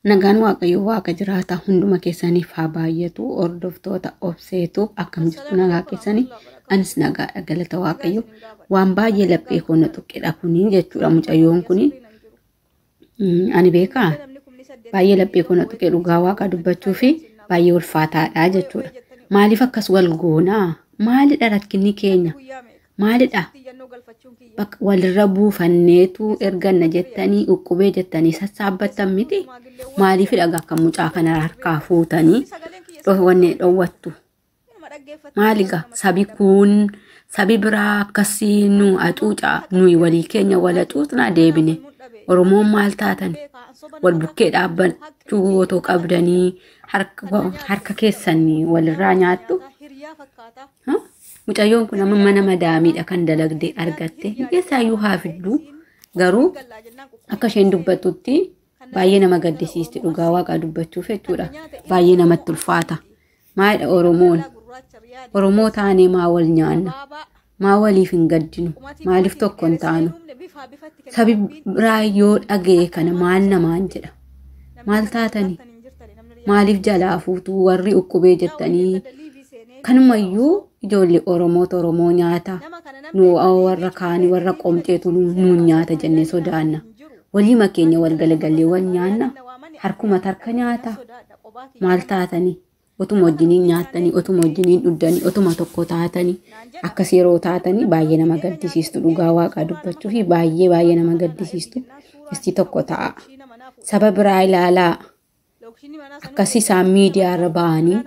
Nagaan Waaqayyoo Waaqa jiraataa hunduma keessaniif haa baay'atu. Hordoftoota obseetu akkam jirtu nagaa keessanii? Anis nagaadha galata Waaqayyo. Waan baay'ee laphee koo na tuqqedha kuni jechuudha mucayyoon kuni. Ani beekaa baay'ee laphee koo na tuqqe dhugaa Waaqa dubbachuu fi baay'ee ulfaataadha jechuudha. Maaliif akkas wal goonaa? Maalidha rakkinni keenya? Maalidha? Bakka walirra buufanneetu erganna jettanii uqqubee jettanii sassaabbattan miti. Maaliifidha akka mucaa kana harkaa fuutanii wanni dhowwattu? Maaliga sabi kun sabi biraa akkasii nu hacuucaa nuyi walii keenya wal hacuucnaa deebine. Oromoon maal taatan? Wal bukkee dhaabbachuu otoo qabdanii harka keessan walirraa nyaattu. Mucayyoon kun amma mana madaamiidha kan dalagde argatte. Keessaayyuu haa fiddu. Garuu akka isheen dubbattutti baay'ee nama gaddisiisti dhugaa waaqaa dubbachuuf jechuudha. Baay'ee namatti ulfaata. Maalidha Oromoon? Oromoo taanee maa wal nyaanna? Maa waliif hin gaddinu? Maaliif tokko hin taanu? Sabi biraa yoo dhaga'e kana maal namaan jedha? Maal taatani? Maaliif jalaa fuutuu warri uqqubee jettanii? Kanumayyuu ijoollee Oromootu Oromoo nyaata. Nu warra kaanii warra qomceetu nuun nyaata jennee sodaanna. Waliima keenya wal galagallee wal nyaanna. Harkuma tarka nyaata. Maal taatanii? Otuma wajjiniin nyaattanii, otuma wajjiniin dhuddanii, otuma tokko taatanii, akkas yeroo taatanii baay'ee nama gaddisiistu dhugaa waaqaa dubbachuu fi baay'ee baay'ee nama gaddisiistu. Isti tokko ta'a. Saba biraa ilaalaa. Akkas isaan miidiyaarra ba'anii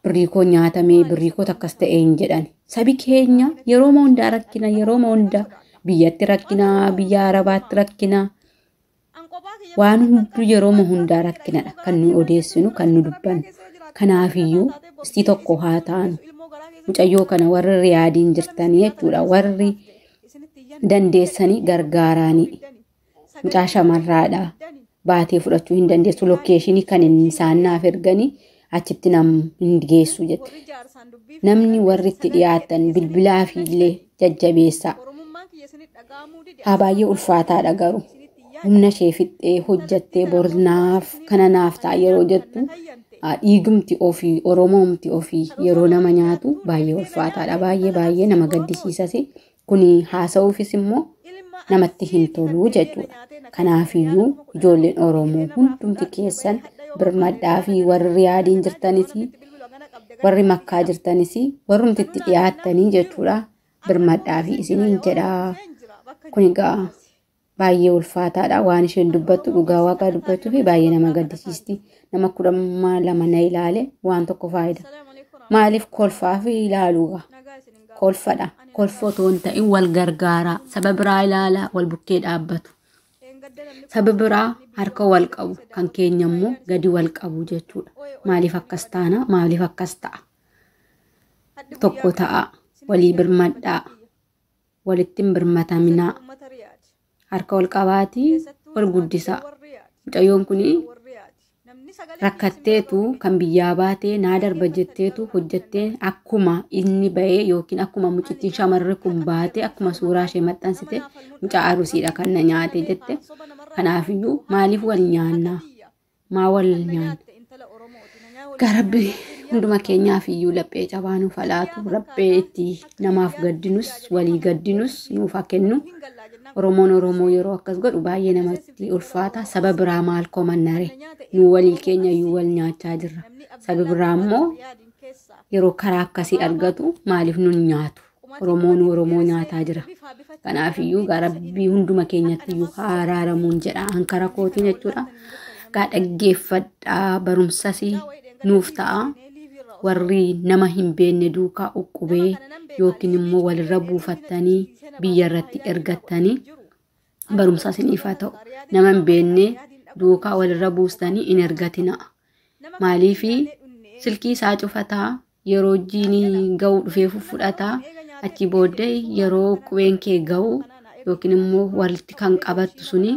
birrii koo nyaatamee birrii koo akkas ta'e hin jedhan. Sabi keenya yeroo hundaa rakkina, yeroo hundaa biyyatti rakkina, biyya arabaatti rakkina. Waan hunduu yeroo hundaa rakkinadha kan nu odeessinu, kan nu dubbannu. Kanaafiyyuu isti tokko haa taanu. Mucayyoo kana warri Riyaadiin jirtanii jechuudha. Warri dandeessanii gargaaraanii. Mucaa shamarraadha. Baatee fudhachuu hin dandeessu. Lokeeshinii kan isaan naaf erganii achitti nam hin geessu jette. Namni warri itti dhiyaatan bilbilaa fi illee jajjabeessaa. Haa baay'ee ulfaataadha garuu. Humna ishee fixxee hojjattee bornaaf kana naaf ta'a yeroo jettu dhiigumti ofii Oromoomti ofii yeroo nama nyaatu baay'ee ulfaataadha. Baay'ee baay'ee nama gaddisiisas. Kuni haasa'uufis immoo namatti hin tolu jechuudha. Kanaafiyyuu ijoolleen Oromoo hundumti keessan birmadhaa fi warri Riyaadiin jirtanis warri Makkaa jirtanis warrumti itti dhiyaattanii jechuudha. Birmadhaa fi isiniin jedha. Kun egaa baay'ee ulfaataadha. Waan isheen dubbattu dhugaa waaqaa dubbachuu fi baay'ee nama gaddisiisti. Nama 12 na ilaale waan tokko faayida. Maaliif kolfaa fi ilaaluugaa? Kolfadha. Kolfa otoo hin ta'in wal gargaaraa. Saba biraa ilaalaa wal bukkee dhaabbatu. Saba biraa harka wal qabu. Kan keenya immoo gadi wal qabu jechuudha. Maaliif akkas taana? Maaliif akkas ta'a? Tokko ta'a. Walii birmadhaa. Walitti hin birmataminaa. Harka wal qabaatii wal guddisaa. Mucayyoon kuni rakkatteetu kan biyyaa baatee naa darba jetteetu hojjattee akkuma inni ba'ee yookiin akkuma mucittiin shamarri kun baatee akkuma suuraa ishee maxxansite mucaa arusiidha kan na nyaate jette. Kanaafiyyuu maaliif wal nyaannaa? Maa wal nyaanna? Garabbi hunduma keenyaaf iyyuu laphee cabaa nuuf haa laatu. Laphee itti namaaf gaddinus walii gaddinus nuuf haa kennu. Oromoon Oromoo yeroo akkas godhu baay'ee namatti ulfaata. Saba biraa maal komannare? Nu walii keenya iyyuu wal nyaachaa jirra. Sabi biraa immoo yeroo karaa akkasii argatu maaliif nun nyaatu? Oromoon Oromoo nyaataa jira. Kanaafiyyuu Rabbii hunduma keenyatti iyyuu haa araaramuun jedha. Ankara kootiin jechuudha. Gaa dhaggeeffadhaa barumsas nuuf ta'a. Warri nama hin beekne duukaa uqqubee yookiin immoo walirra buufattanii biyya irratti ergattanii barumsa isiniif haa ta'u. Nama hin beekne duukaa walirra buustanii hin ergatina. Maaliif silkii isaa cufataa yeroo jiini ga'u dhufee fudhataa achi booddee yeroo qubeen kee ga'u yookiin immoo walitti kan qabattu suni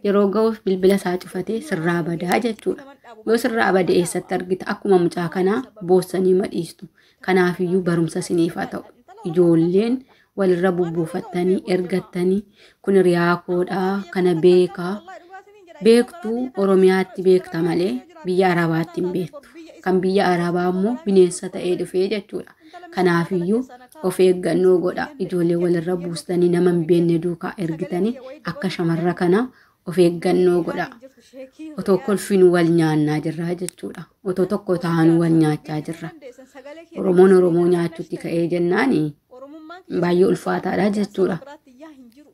yeroo ga'uuf bilbila isaa cufatee sirraa badaa jechuudha. Yoo sirraa bade eessatti argita? Akkuma mucaa kanaa boossanii madhiistu. Kanaafiyyuu barumsa isiniif haa ta'u. Ijoolleen walirra bubbuufattanii ergattanii kun riyaa koodhaa kana beekaa Beektuu Oromiyaatti beekta malee biyya Arabaatti hin beektu. Kan biyya Arabaa immoo bineensa ta'ee dhufee jechuudha. Kanaafiyyuu of eeggannoo godha. Ijoollee walirra buustanii nama hin beekne duukaa ergitanii akka shamarra kana of eeggannoo godha. Otoo kolfiin wal nyaannaa jirra jechuudha. Otoo tokko taanuu wal nyaachaa jirra. Oromoon Oromoo nyaachuutti ka'ee jennaani baay'ee ulfaataadha jechuudha.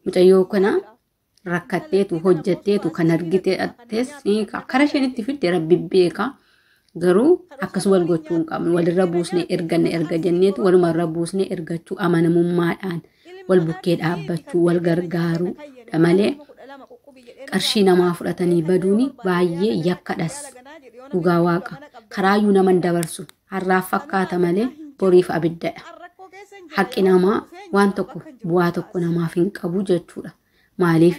Mucayyoo kana rakkatteetu hojjetteetu kan argitees karaa isheen itti fidde rabbi beeka. Garuu akkas wal gochuu hin qabnu. Walirra buusnee erganna erga jenneetu walumarra buusnee ergachuu amanamummaadhaan wal bukkee dhaabbachuu wal gargaaruu malee qarshii namaa fudhatanii baduuni baay'ee yakkadhas. Dhugaa waaqa karaayyuu naman dabarsu har'aaf fakkaata malee boriif abiddadha. Haqi namaa waan tokko bu'aa tokko namaaf hin qabu jechuudha. Maaliif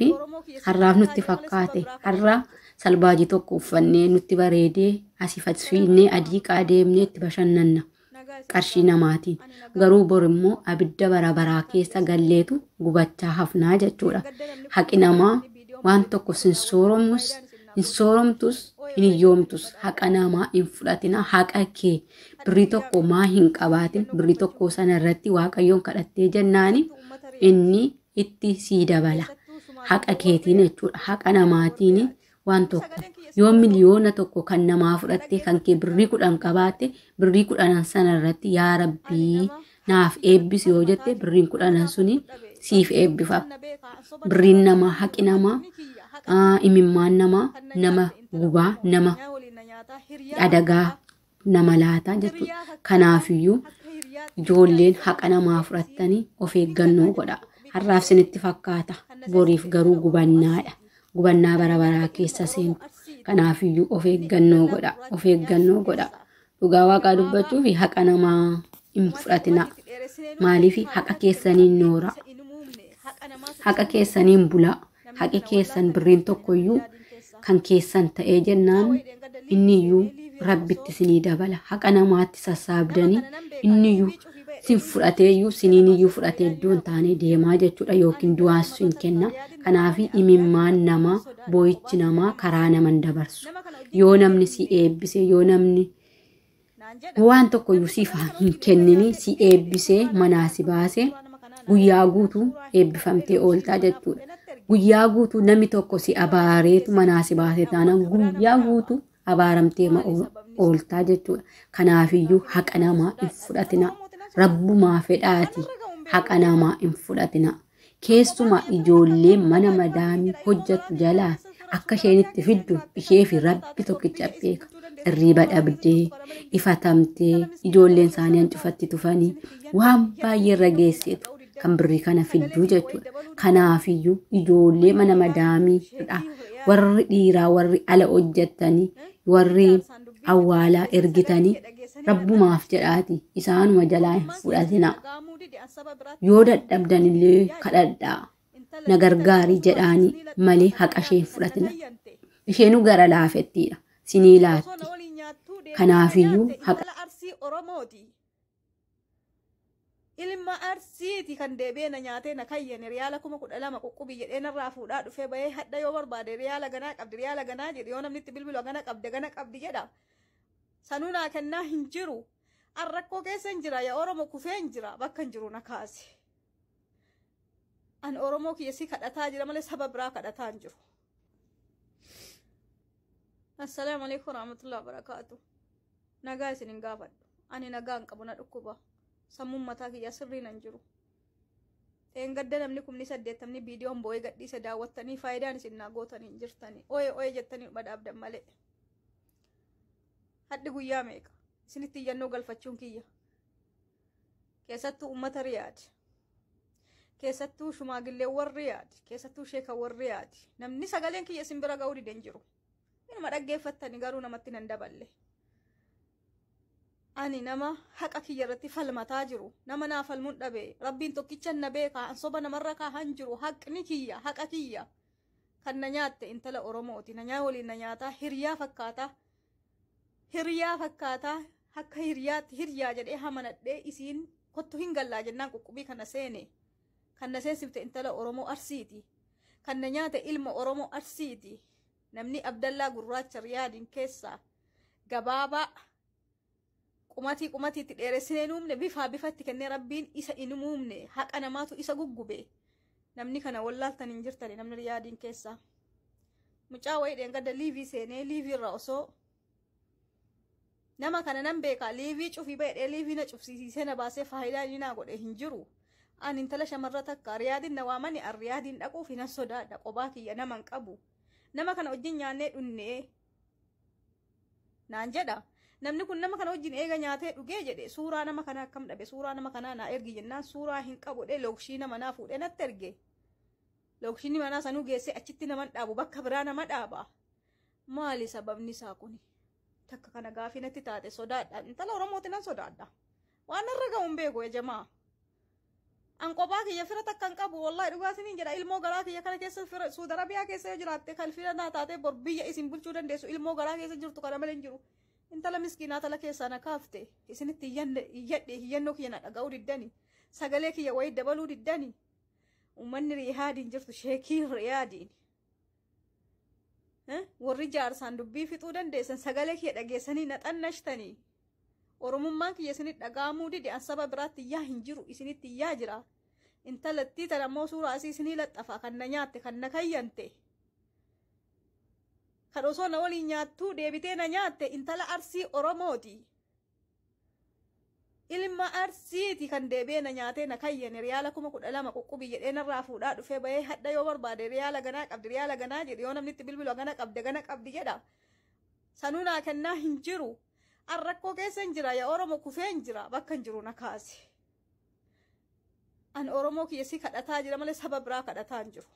har'aaf nutti fakkaate har'a salbaajii tokko uffannee nutti bareedee asii fiinnee adii qaadeemnee itti bashannanna qarshii namaatiin. Garuu bor immoo abidda bara baraa keessa galleetu gubachaa hafnaa jechuudha. Haqi namaa waan tokko sin sooromus hin sooromtus hin hiyyoomtus haqa namaa hin fudhatina. Haqa kee birrii tokko maa hin qabaatin birrii tokko sana irratti waaqayyoon kadhattee jennaani inni itti sii dabala. Haqa keetiin jechuudha. Haqa namaatiin waan tokko yoo miliyoona tokko kan namaa fudhatte kan kee birrii 10 qabaatte birrii 10 sana irratti yaa rabbii naaf eebbisi yoo jette birriin 10 suni siif eebbifa. Birriin namaa haqi namaa imimmaan namaa nama gubaa nama adagaa nama laata jechuudha. Kanaafiyyuu ijoolleen haqa namaa fudhattanii of eeggannoo godha. Har'aaf sinitti fakkaata boriif garuu gubannaadha. Gubannaa bara baraa keessa seentu. Kanaafiyyuu of eeggannoo godha. Of eeggannoo godha. Dhugaa waaqaa dubbachuu fi haqa namaa hin fudhatina. Maaliif haqa keessaniin noora. Haqa keessaniin bulaa. Haqi keessan birriin tokkoyyuu kan keessan ta'ee jennaan inniyyuu rabbitti sinii dabala. Haqa namaatti sassaabdanii inniyyuu sin fudhateeyyuu siniiniyyuu fudhatee iddoo hin taane deemaa jechuudha yookiin du'aas sin kenna. Kanaaf imimmaan namaa boo'ichi namaa karaa naman dabarsu. Yoo namni si eebbise yoo namni waan tokkoyyuu siif hin kennini si eebbisee manaa si baase guyyaa guutuu eebbifamtee ooltaa jechuudha. Guyyaa guutuu namni tokko si abaareetu manaa si baase taanaan guyyaa guutuu abaaramtee ooltaa jechuudha. Kanaafiyyuu haqa namaa hin fudhatina. Rabbumaa fedhaati haqa namaa hin fudhatina. Keessumaa ijoollee mana madaamii hojjettu jalaa akka isheen itti fiddu ishee fi rabbi tokkicha beeka. Irriiba dhabdee, ifatamtee, ijoolleen isaanii hancufatti tufanii waan baay'ee irra geesseetu kan birrii kana fidduu jechuudha. Kanaafiyyuu ijoollee mana madaamiidha. Warri dhiiraa warri ala hojjettanii warri awwaalaa ergitanii rabbumaaf jedhaati isaanuma jalaa hin fudhatina. Yoo dadhabdanillee kadhadhaa na gargaari jedhaanii malee haqa ishee hin fudhatina. Isheenuu gara laafettiidha. Sinii laatti. Kanaafiyyuu haqa Ilma arsiiti kan deebi'ee na nyaatee na kayyane riyaala 12,000 quqqubii jedhee narraa fuudhaa dhufee bahee hadha yoo barbaade riyaala ganaa qabdi riyaala ganaa jedhe yoo namni itti bilbilu gana qabdi gana qabdi jedha. Sanuu naa kennaa hin jiru. An rakkoo keessa hin jira yaa Oromoo kufee hin jira bakka hin jiru na kaase. An Oromoo kiyya si kadhataa jira malee saba biraa kadhataa hin jiru. Assalaamu alaikum warahmatullahi wabarakaatu. Nagaa isin hin gaafadhu. Ani nagaa hin qabu na dhukkuba. Sammuun mataa kiyyaa sirriin hin jiru. Dheengadda namni 80,000 viidiyoon boo'ee gadhiise daawwattanii faayidaan isin naa gootanii hin jirtanii. Ooye ooye jettanii dhuma dhaabdan malee. Haddi guyyaa meeqa? Isinitti iyyannoo galfachuun kiyya. Keessattuu uummata Riyaad. Keessattuu shumaagilleewwan Riyaad. Keessattuu sheekawwan Riyaad. Namni sagaleen kiyya isin bira ga'uu dide hin jiru. Inuma dhaggeeffattanii garuu namatti nan daballe. Ani nama haqa kiyya irratti falmataa jiru nama naa falmuun dhabe rabbiin tokkicha na beeka an soba namarra kaahan jiru haqni kiyya haqa kiyya kan na nyaatte intala Oromooti na nyaa waliin na nyaataa hiriyaa fakkaataa akka hiriyaatti hiriyaa jedhee hamanadhee isiin kottu hin gallaa jennaan quqqubii kana seene kan na seensifte intala Oromoo Arsiiti kan na nyaate ilma Oromoo Arsiiti. Namni Abdallaa gurraacha Riyaadiin keessaa gabaabaa qumatii qumatiitti dheeressinee hin uumne, bifaa bifatti kennee Rabbiin isa hin uumne, haqa namaatu isa guggube. Namni kana wallaaltan hin jirtani namni Riyaadiin keessaa. Mucaa wayii dheengadda live seenee, live irraa osoo nama kana nan beekaa, live cufii ba'edhee live na cufsiisee na baasee, faayidaa inni naa godhe hin jiru. Ani intala shamarra takka Riyaadiin na waamani, an Riyaadiin dhaquuf hin sodaadha, qobaa kiyya nama hin qabu. Nama kana wajjin nyaannee dhunnee naan jedha. Namni kun nama kana wajjin eega nyaatee dhugee jedhe, suuraa nama kanaa akkam dhabe, suuraa nama kanaa naa ergi jennaan, suuraa hin qabu dhee, location manaa fuudhee natti erge. Location manaa sanuu geessee achitti nama dhaabu, bakka biraa nama dhaaba. Maali sababni isaa kuni? Takka kana gaafii natti taate, sodaadha. Intala Oromooti nan sodaadha. Waan narra ga'u hin beeku jamaa. An kophaa kiyya fira takka hin qabu, wallahi dhugaa isiniin jedha. Ilmoo garaa kiyya kana keessa fira Suudi Arabiyaa keessa yoo jiraatte kan fira naa taatee bor biyya isin bulchuu dandeessu ilmoo garaa keessa jirtu kana malee hin jiru. Intala miskiinaa tala keessaa na kaafte isinitti iyyadhe, iyyannoo kiyya na dhaga'uu diddani, sagalee kiyya wayii dabaluu diddani. Uummanni Riyaadiin jirtu, sheekiin Riyaadiin, warri jaarsaan dubbii fixuu dandeessan, sagalee kiyya dhageessanii na xannashtanii. Oromummaan kiyya isinitti dhaga'amuu dide, an saba biraatti iyyaa hin jiru, isinitti iyyaa jira. Intalattii tana ammoo suuraa asii isinii laxxafa, kan na nyaatte, kan na kayyante. Kan osoo na waliin nyaattuu deebitee na nyaatte, intala Arsii Oromooti. Ilma Arsiiti kan deebi'ee na nyaatee na kayyane, riyaala 12,000 quqqubii jedhee narraa fuudhaa dhufee bahee, hadha yoo barbaade riyaala ganaa qabdi, riyaala ganaa jedhe, yoo namni itti bilbilu gana qabdi, gana qabdi jedha. Sanuu naa kennaa hin jiru. An rakkoo keessa hin jira, yaa Oromo, kufee hin jira, bakka hin jiru na kaase. An Oromoo kiyya si kadhataa jira malee saba biraa kadhataa hin jiru.